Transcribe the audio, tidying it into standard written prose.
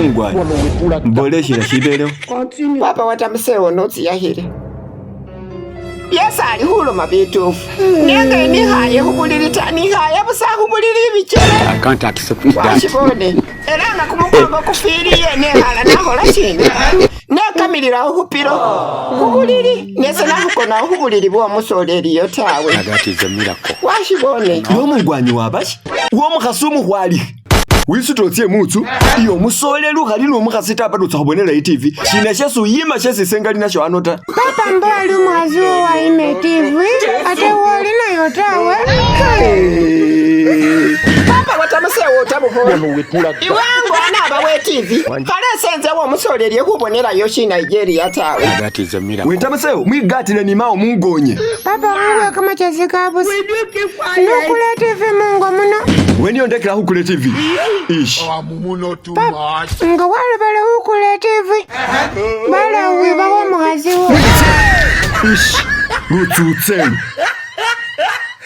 Mungwanyi mbole shina shibelewo. Papa watamusewo notsiyakhile byesi ali khuloma bitufu nenga nikhaye khubulili ta nikhaye busa khubulili ibichele I can't accept that. washibone era nga kumukongo kufiliye nekhala nakhola shina nekamililawo khupilo khubulili nese nakhukonawo khubulili bwomusoleliyo tawe. That is a miracle. Washibone. Yomungwanyi wabashi womukhasi umukhwalikhe wisuta otye mutsu iyo omusoleli ukhali nomukhasi ta bado utsa khubonela iTV shina shesi uyima shesi ise ngali nasho ano ta. Papa mbo ali umukhasi wo wayima eTV ate woli nayo tawe. Papa watamusewo utabukhole iwangu anaba we TV khale esenze womusoleli khubonelayo shinigeria tawe. That is a miracle. Wentamusewo mwigatile nimawo mungonye. Papa wangu akamachasi kabusa nokula TV mungo muno. Weniyo ndekela khukula TV ishi. Papa nga walobele khukula TV bala wibawo omukhasi wo. Ishi lutsutselu.